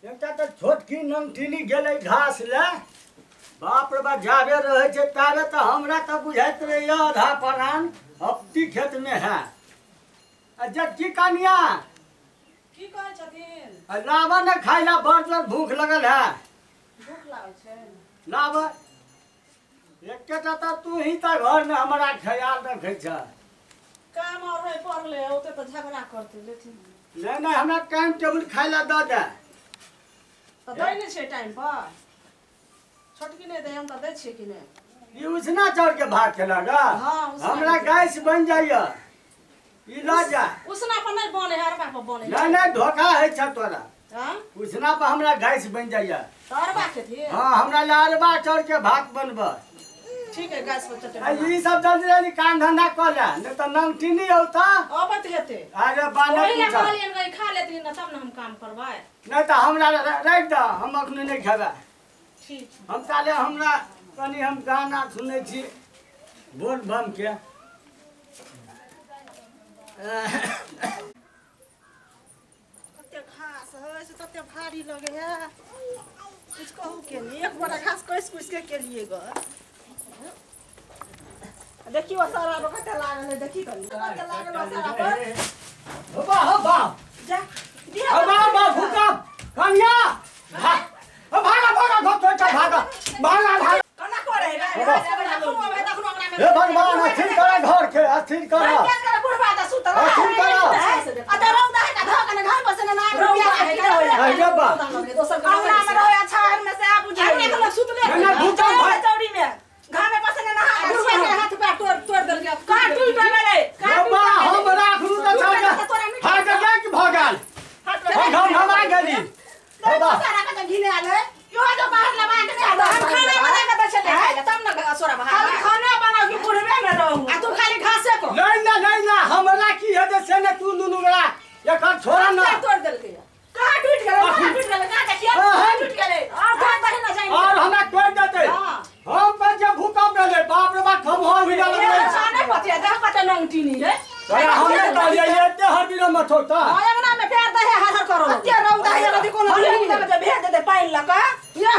एकटा तऽ छोटकी नमटीनी गेलै घास लए। बाप रे बाप, जाबे रहै छै ताबे तऽ हमरा तऽ बुझाइत रहैए आधा परान हफ्ती खेतमे है। आ जबकि कनिया की कहै छथिन? आ लाबऽ ने खाइ ला, बड़ जोर भूख लगल है। भूख लागल छै? लाबऽ। एकेटा तऽ तू ही तऽ घरमे हमरा ख्याल रखै छह। काम और है पड़ले, ओते तऽ झगड़ा करते लेथिन। नहि नहि, हमरा टाइम टेबुल खाइ ला दऽ दे। तऽ दै नहि छै टाइम पर। छोटकी नहि दै, हम तऽ दै छियै कि नहि? ई उसना चाउर के भात खेलक? हाँ, उसना हमरा के। गैस बनि जाइए, ई लऽ जा। उसना पर नहि बने है, अरबा पर बने है। नहि नहि, धोखा होइ छ तोरा। हाँ? उसना पर हमरा गैस बनि जाइए। तऽ अरबा खेथिन? हाँ, हमरा लए अरबा चाउर के भात बनबऽ। ठीक है, गैस पर चटे आ ई सब जल्दी जल्दी काम धंधा कऽ ले, नहि तऽ नमकीनी औता। अबैत हेतै। अरे बा, नहि ओहि लए पूछऽ। कहलियनि गई खा लेथिन ने तब ने हम काम करबै। नहि तऽ हमरा राखि दऽ, हम अखने नहि खेबै। ठीक छै। हम ताले हमरा कनि हम गाना सुनै छी बोल बम के। कते घास है से तते भारी लगे है, कुछ कहू के नहीं। एक बोरा घास कसि कुसि के केलिए ग। देखियो सारा पर कते लागल है, देखी कनी कते लागल है सारा पर। हो बा, हो बा। जा दिया। हो बा बा, भूकंप कन्या हो, भागा भागा, घर छोड़ के भागा भागा भागा। कना करे है? हो बा। हे हे भगवान, अस्थिर करा घर के, अस्थिर करा। अस्थिर करा। अरे बा। नहीं, नहीं, भूकंप भाई। बाबा, हम राखलू तऽ छोड़ के हाथ के की भऽ गेल, हम हम हम आ गेली। हो बा। नहीं ना, नहीं ना, हमरा की हेतै से ने। तू दुनू गोरा एकर छोड़ ना। और हमरा तोड़ देतै। हाँ। हम पर जे भूकंप एलै, बाप रे बाप, हम हो भी लगलै। तोरा हम नहि कहलियै एते हरदी मत होता।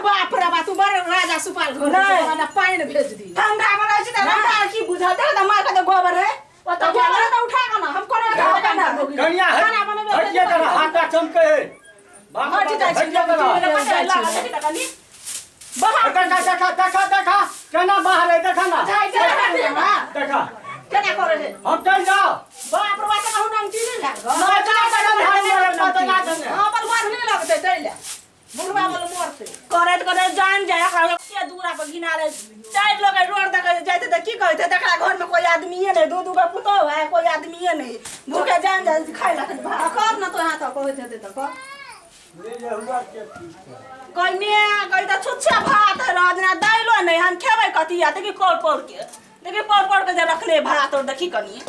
बाप रे बाप, तू बड़ राजा सुपाल घर नहीं। पानि भेज दी। ठंडा बनाै छै तऽ रौदा की बुझल देख तऽ मार के गोबर है। ओतऽ गोबर तऽ उठा के ना हम कोनो काम ना कनिया है, खाना बनेबै। हटिए करा, हाथा चमके है। बाप रे हटि बाप, जाइ छै। हटिए करा। बाहर देखा देखा देखा देखा, केना बाहर है, देखा ना। जाइ छै देखा केना करे है। हम चल जाओ। बाप रे बाप, कहू नंगटी नहि लागल। हां, पर बाढ़ नहि लगतै दै ले, बुढ़वा वाला मरतै। करैत करैत जान जाय के दूरा पर घिना ले। चारि लोग रोड दऽ के जाइते तऽ की कहते, देखला घर में कोई आदमीये नहीं, दू दू गो पुतोह है, कोई आदमीये नहीं, भूखे जान जाय खाय लखन भात। कर न तो हाथ कहैत हेतै तऽ कर। ले ले हुआ के ठीक है। गई में गई तऽ छुच्छे भात है रह जेना दाइलो नहीं, हम खेबै कथी? आ देखी पौर पौर के, देखी पौर पौर के जे रखले भात और देखी कनी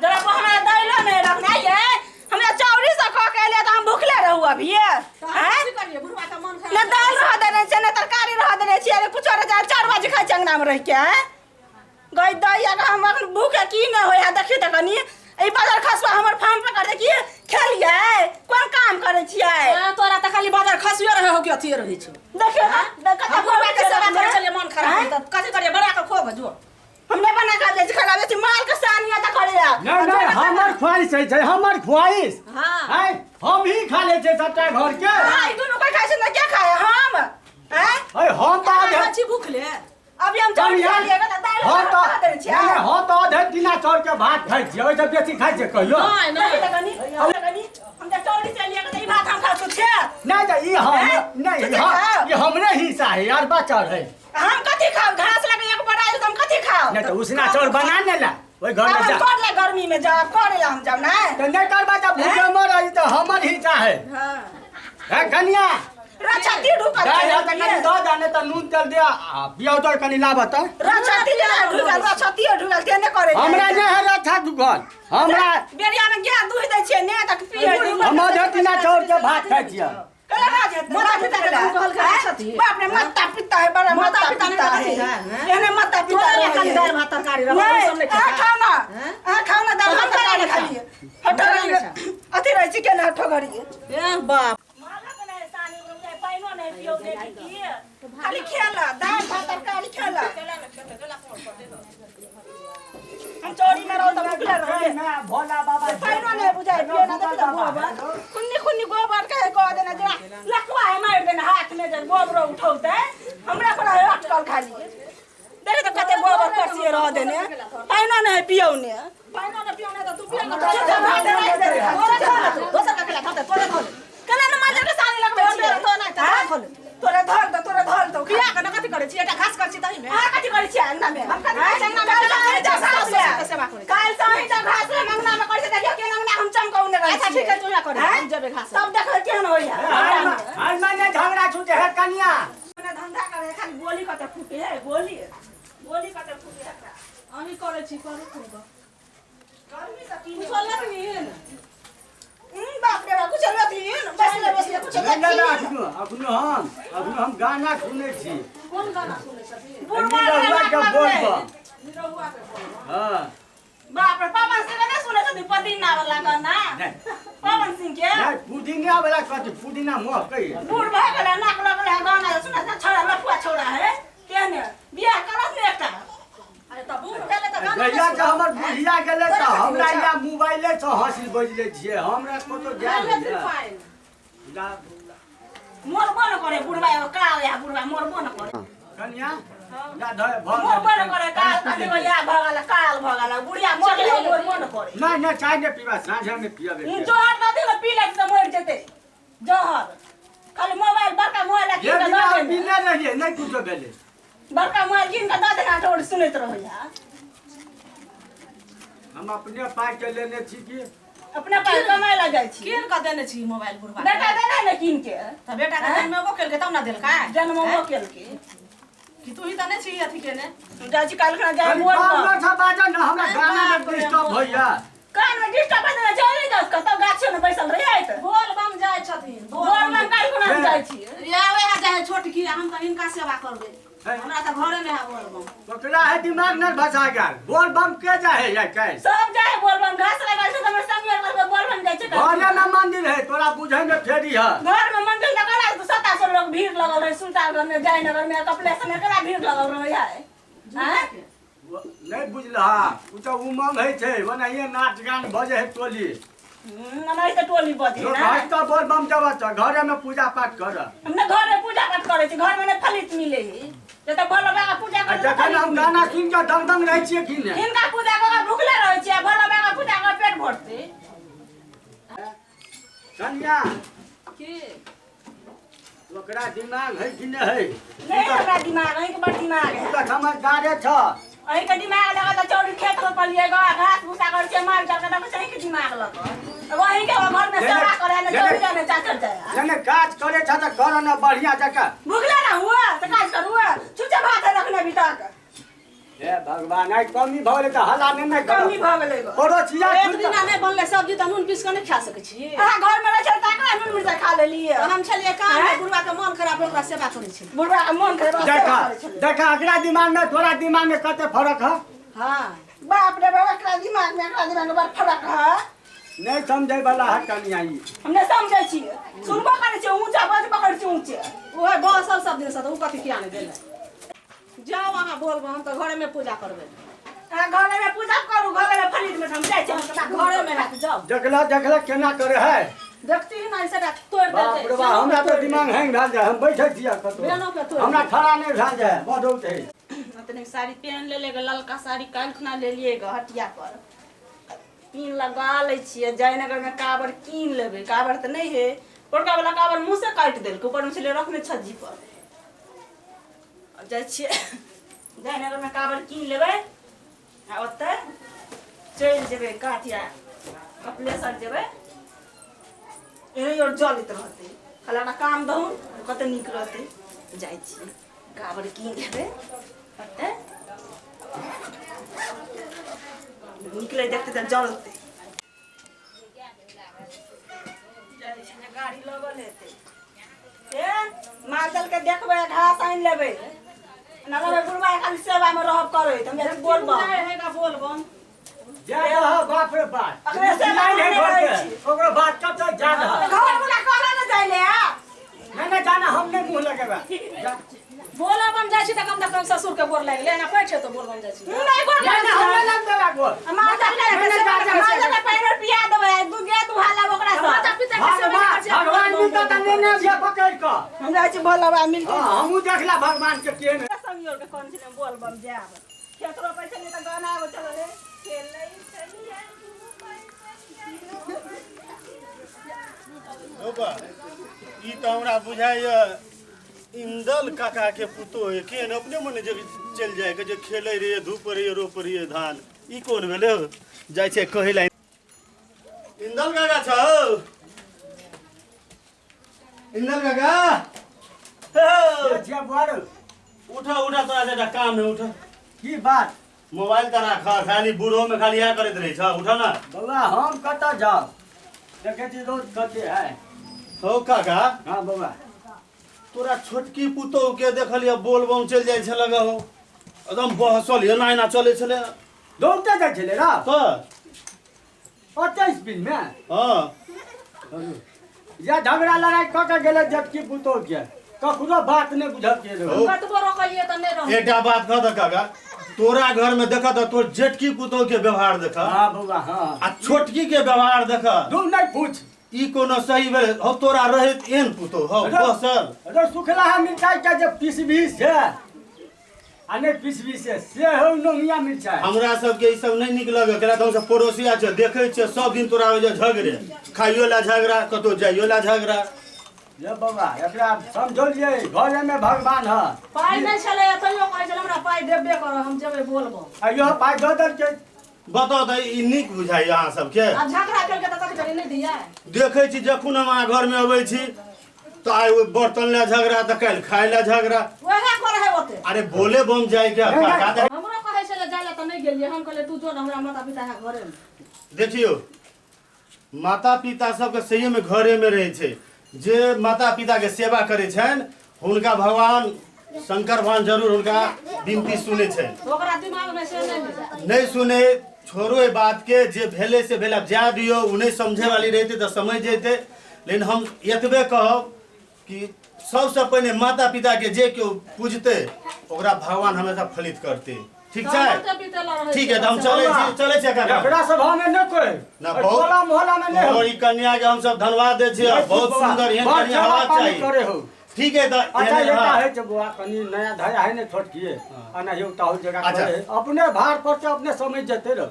जरा पर हमरा दाइलो नहीं रखने ये। हमरा चौरी से खा के एलियै तऽ हम भूखले रहू अभी? हैं? की करिए, बुढ़वा के मन ने खराब। दालि रह देने छै, ने तरकारी रह देने छियै, ने कुछो रह। 4 बजे खाइ छै अंगनामे रहि के। आँय गई दैया के, हम अखन भूखे की नहि होइ है। देखी तऽ कनी ई बाजार खसुआ हमर फार्म पकड़ की खेलियै, कोन काम करै छियै? ए, तोरा तऽ खाली बाजार खसुए रहे हो कि अथिए रहै छौ। देखियौ तऽ कते हम बुढ़वा के सेवा करै रखने। छलियै, मन खराब भेल तऽ कथी करिए? बना कऽ खो जो। हम नहि बना कऽ दै छी, खिलाबै छी माल के सानिया तऽ करैया। नहीं नहीं, हमर ख्वाहिश है छै, हमर ख्वाहिश हाँ। है, हम ही खा ले छै सबटा घर के। हाँ, ई दुनू कोई खाइ छै ने, के खाय हम? हैं? अरे हम तऽ आधे छी भूखले। अभी हम चौरी कनिया, खालिए तऽ दालि हम भात तऽ खा देने छियै। नहीं नहीं, हम तऽ आधे दिना चाउर के भात खाइ छियै, ओहिसँ बेसी खाइ छियै कहियो? नहि देखी नहि। तऽ कनी, कनी हम तऽ चौरी चलिए तऽ ई भात हम खाइ छी। नहीं तऽ ई हम हैं? नहीं तू हम खाओ। ई हमरे हिस्सा है यार, बचल है। हम कथी खाओ? घास लगे एक बड़ा आयल तऽ हम कथी खाओ? नहीं तऽ उसना चाउर बना ने ला ओहि घर आब में हम जा। कर ले गर्मी में जाब करे ला हम जाब नहीं। तऽ नहीं करबा तऽ भूखे मरल, तऽ हमर हिस्सा है। हाँ। है कनिया। रछती ढुकल। दालि है तऽ कनि दऽ दे, नहि तऽ नून तेल दे आ पियाउज आओर कनि लाबऽ तऽ। रछती जेना ढुकल, रछती ढुकल केने करे। हमरा नहि है रथा दुकान हमरा। बेरिया में गाय दूहि दै छियै ने तऽ पियै। हम आधे दिना चाउर के भात खाइ छियै। केना जेतै? माता पिता के हैं? कहल के छथि। बाप रे, माता पिता है बड़ा माता माता पिता पिता नहि है। कथी है, हैं? एहने माता पिता तोरा रहै खाली है। दालि भात तरकारी रहौ, नहीं, सब नहि अहाँ खेतै। खाउ ना, हैं? अहाँ खाउ ना दालि तो भात हम तरकारी केना खाली। खाब? हटो हम केना अथी रहै छी केना हटो घड़ी। ए बाप। मालक नहि सानी। पियौने कि की खाली खेला दाल भात तरकारी खेला हम चोरी में रहो त भुखले रहो ना भोला बाबा पाइनो नहीं बुझाइ पियो ना देखी त गोबर खुन्नी खुन्नी गोबर के कह देना जरा लकवा है मार देना हाथ में जब गोबर उठौते हमरा पर है अटकल खाली देखे त कते गोबर करसिए रह देने पाइनो नहीं पियौने पाइनो न पियो ने त तू पिया न चुप भात राखि दे तोरे धर दोसर का खेला धर तोरे धर केना न माजर के सानी लगबै तोरे छियै तो नहि त धर तोरे धर दो तोरे धर दो पिया के न कथी करै छी एकटा घास करै छी तही में अहाँ कथी करै छियै अंगना में हम कथी करै छियै अंगना में? काल्हि से सासु घास ले। ससुरके सेवा करै छियै। काल्हि से अहीं जाउ घास ले अंगना में करै छियै देखियौ केना अंगना हम चमकौने रहै अच्छा छियै। ठीक है तू यहाँ करे आँय? हम जेबै घास तब देखबै केहन होइया हाल माने झगड़ा छूटे है कनिया अपना धंधा करे खाली गोली कते फूटे है गोली गोली कते फूटे है एकरा। अहीं करै छी करू खूब गर्मी से की कुछो लथिन बाप रे बाप कुछ लथिन बैसले बैसले कुछ नहि नहि लथिन अखनो अखनो हम अखनो हम गाना सुनै छी कोन गाना सुनै छथिन बुढ़वा निरहुआ के बोल बम निरहुआ के बोल हाँ बाप रे पवन सिंह के नहीं सुनै छथिन पुदीना वाला गाना नहि पवन सिंह के नहि पुदीना वाला कथी पुदीना महकै बूढ़ भऽ गेलै नाक लगलै है गाना सुनै छ छोड़ा लफुआ छोड़ा है केहन बियाह करत ने एकटा अरे त बूढ़ भेलै त गाना जहिया से हमर बुढ़िया गेलै तऽ तोरा कथी हमरा होइ छौ? यहाँ मोबाइले से हँसी बजि लै छियै हमरा कतौ जाय लेथिन पानि मरबो न करे बुढ़वा एगो काल या बुढ़वा मरबो न करे कनिया जा धर भऽ मरबो न गेल। करे काल कथी हो या भऽ गेल काल भऽ गेल बुढ़िया मर गेलै मरबो न करे नहि नहि चाय नहि पीबा साँझमे पियबै जहर दऽ दियौ पी लेत तऽ मरि जेतै जहर खाली मोबाइल बड़का मोबाइल जे कीन कऽ दिना दऽ हम देने पीने रहियै नहि कुछो भेलै बड़का मोबाइल कीन कऽ दऽ देने तऽ सुनैत रहैया हम अपने पाइ के लेने छी कि अपने पाइ कमाय लए जाइ छी कीन कऽ देने छी मोबाइल बुढ़वा के। बेटा देने ने कीन के तऽ बेटा के जन्मेबो केलकै तब ने देलकै जन्मो केलकै कि तू ही तऽ नहि छी अथी केने जाइ छी काल्हि खना जाइ कनि मोर कम पर से बाजऽ ने हमरा गाना मे डिस्टर्ब होइया कान में डिस्टर्ब भऽ जाइ छै दस कतौ गाछे में बैसल रहियै तऽ बोल बम जाइ छथिन बोल में काल्हि खना हम जाइ छी या वएह जाइ है छोटकी हम तऽ हिनका सेवा करबै हमरा तऽ घरे मे है बोल बम ओकरा है दिमाग न भसा गेल बोल बम के जाए है या कैसे सब जाइ बोल बम घास लगल छै तऽ हमर संगी आर कहलकै बोल बम जाइ छै घरे में मंदिर है तोरा बुझे में फेरी है घर में मंदिर लगल है 2700 लोग भीड़ लगल रहे सुल्तानगंज में जयनगर में कपिलेश्वर में केना भीड़ लगल रहे है आँय? नहीं बुझलहा ओ तऽ उमंग होइ छै ओनाहिए नाच गान भऽ जाइ है टोली हमारे तऽ टोली बजे लोग ना घर तऽ बोल बम जब तऽ घरे में पूजा पाठ कर हम ने घर में पूजा पाठ करे छी घर में ने फलित मिले है जब तक भोला बाबा पूजा आ करे जखन हम गाना सुनि कऽ दंग दंग रहै छियै कि ने हिनका पूजा कऽ के भुखले रहै छियै भोला बाबा पूजा कऽ पेट भरतै कन्या की ओकरा दिमाग है कि नहि है नहीं हमरा दिमाग अहीं के बड़ दिमाग है तू तऽ समझदारे छ अहीं के दिमाग लगल तऽ चौरी खेत रोपलियै ग घास भूसा करै छियै माल जाल के देखै छियै अहीं के दिमाग लगल वहीं के घर में सेवा करे ने चौरी जाने चाचर जाए जने काज करे छ तऽ कर न बढ़िया जकाँ भुखले ना हुआ तऽ काज करू छुछे भात रखने अभी तक हे भगवान आइ कमी भऽ गेलै तऽ हल्ला नहि ने कमी करब भऽ गेलै गो पड़ोसिया एक दिना नहि बनलै सब्जी तऽ नून पीस कऽ नहि खा सकै छी अहाँ घर में रहै छलै तकरा नून मिरचाइ खा लेलियै तऽ हम छलियै काम मे बुढ़वा के मन खराब ओकरा सेवा करै छलियै बुढ़वा के मन खराब देखा सेवा करै छलै देखा एकरा दिमाग में तोरा दिमाग में कते फरक है हँ बाप रे बाप एकरा दिमाग में एकरा दिमाग में बड़ फरक है नहीं समझे वाला है कनिया ई हम नहि समझै छियै सुनबो करै छियै ऊँचा बजबो करै छियै ऊँचे ओहे बसल सब दिनसँ तऽ ओ कथी किया नहि गेलै जाउ अहाँ बोलबै हम तऽ घरेमे पूजा करबै अहाँ घरेमे पूजा करू घरेमे फरीद में हम जाइ छी हम घरेमे हैत जाउ देखला देखला केना करे है देखती ही ना ऐसे तोड़ि बाप रे देतै बाप हमरा तऽ दिमाग हैंग भेल जाय हम बैठे छियै कतौ बेनो के तोड़ि हमरा खड़ा नहि भेल जाय बड़ रौद है अतने साड़ी पहन लेले ग ललका साड़ी काल्हि खुना लेलियै ग हटिया पर पिन लगा लै छियै जयनगर में काबर कीन लेबै काबर तऽ नहि है बड़का वाला काबर मुँह से काटि देलकै ऊपर में छलै रखने छज्जी पर जाइ छियै जयनगरमे काबर कीन लेबै आ ओतऽ चलि जेबै काठिया कपिलेश्वर जेबै एहि आओर जलैत रहतै खाली हमरा काम दहु कते नीक रहतै जाइ छियै काबर कीन लेबै ओतऽ निकलै देखतै तऽ जलतै जाइ छियै गाड़ी लगल हेतै ए माल जाल के देखबै घास आनि लेबै ना लेबै बुढ़वा खाली सेवा में रहब करै तऽ हम जाइ छी बोलबम रहेगा बोलबम जा रहा बाप रे बाप अखने सेवा नहीं है में घर रहै के छी ओकरो बात कतऽ जा रहा घर वाला कहला ने जाइ ले नहीं नहीं जाना हम नहीं मुंह लगे देबा जा। बोलब हम जाइ छी तऽ कम से कम ससुर के गोर लागि ले एना पैठ छै तऽ बोलब हम जाइ छी नहि गोर ना, ना, हमरा लग देबा गोर। माता नहीं, नहीं, जा, जा, माता के पैर पिया देबै दू गे दुहा लेब ओकरा से माता पिता के सेवा भगवान करै छी भगवान मिलता तऽ नेने जे पकड़ि कऽ। हम जाइ छी भोला बाबा मिलके हाँ, हमहूँ देखला भगवान के केहन है। संगी और के कोन छलै बोल बम जायब खेत रोपै छलियै तऽ गाना आबै छलै रे खेलै छलियै हौ बा, ई तऽ हमरा बुझाइए इंदल काका के पुतोह है केहन अपने मने जे चलि जाय के जे खेलै रहियै धूप रहियै रोप रहियै धान ई कोन भेलै हौ जाइ छै कहै लए इंदल काका छौ इंदल काका हौ, के छियै बड़ उठा उठा तोरा से एकटा काम है उठा की बात मोबाइल तऽ राख खाली बूढ़ो में खाली इएह करैत रहै छ उठा ना बौआ हम कतऽ जाउ देखै छी रोज कते है हौ काका हाँ बौआ तोरा छोटकी पुतोह के देखलियै बोलबम चलि जाइ छलै हो एकदम बहसल एना एना चलै छलै दौड़ते जाइ छलै र तऽ ओते स्पीड मे हँ या झगड़ा लड़ाइ कऽ के गेलै जबकि पुतोह के ककरो बात नहि बुझल के हौ। कतबो रोकलियै तऽ नहि रहलै एकटा बात कह दऽ काका तोरा घर में देखऽ तऽ तोर जेठकी पुतोह के व्यवहार देखऽ हाँ बौआ हाँ आ छोटकी के व्यवहार देखऽ तू नहि पूछ ई कोनो सही भेल हौ तोरा रहैत एहन पुतोह हौ बसल अरे सुखला है मिरचाई के जे पिसबी से आ नहि पिसबी से से हौ नोंगिया मिरचाई हमरा सबके ई सब नहि नीक लगै केना तऽ हमसब पड़ोसिया छियै देखै छियै सब दिन तोरा ओहि जे झगड़े खाइयो ला झगड़ा कतौ जाइयो ला झगड़ा ये बाबा एकरा समझौलियै घरे में भगवान है पाइ नहि छलै तैयो कहै छलै हमरा पाइ देबे करऽ हम जेबै बोलबम आइयो पाइ दऽ देलकै बताउ तऽ ई नीक बुझाइया अहाँ सबके आब झगड़ा केलकै तऽ कथी करी नहि दियै देखै छी जखन हम अहाँ घरमे अबै छी तऽ आइ ओहि बर्तन लए झगड़ा तऽ काल्हि खाय लए झगड़ा वएह करै है ओते अरे बोले बम जाय के काका तऽ हमरो कहै छलै जाय लए तऽ नहि गेलियै हम कहलियै तू जो ने हमरा माता पिता है घरेमे देखियौ माता पिता सबके सहीमे घरेमे रहै छै जे माता पिताके सेवा करै छनि हुनका भगवान शंकर भगवान जरूर हुनका विनती सुनै छनि ओकरा दिमागमे से नहि भेलै नहि सुने छोड़ो एहि बातके जे भेलै से भेलै आब जाय दियौ ओ नहि समझे वाली रहितै तऽ समझ जैतै लेकिन हम एतबे कहब कि सबसँ पहिने माता पिताके जे केओ पूजतै ओकरा भगवान हमेशा फलित करतै ठीक छै ठीक है तऽ हम चलै छी चलै छी काका एकरा सभा में नहि कोइ ना बहुत टोला मोहल्ला में नहि और ई कन्या के हम सब धन्यवाद दै छियै बहुत सुंदर एहन कन्या होबाक चाही करे हो ठीक है तऽ अच्छा एहन- एकटा हाँ। है छै बौआ कनि नया धया है ने छोटकिए आ नहि ताहू जगह अच्छा। करे अपने भार पर से अपने समझ जेते रह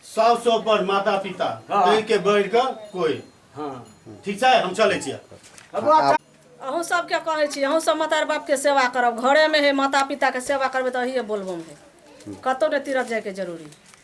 सबसँ ऊपर माता पिता हाँ। ताहि के बढ़ि कऽ कोइ हाँ ठीक छै हम चलै छियै बौआ अहूँ सबके कहै छी अहूँ सब माता बापके सेवा करब घरेमे है माता पिताके सेवा करबै तऽ अहिए बोलबम है कतहु नहि तीरथ जाइके जरूरी।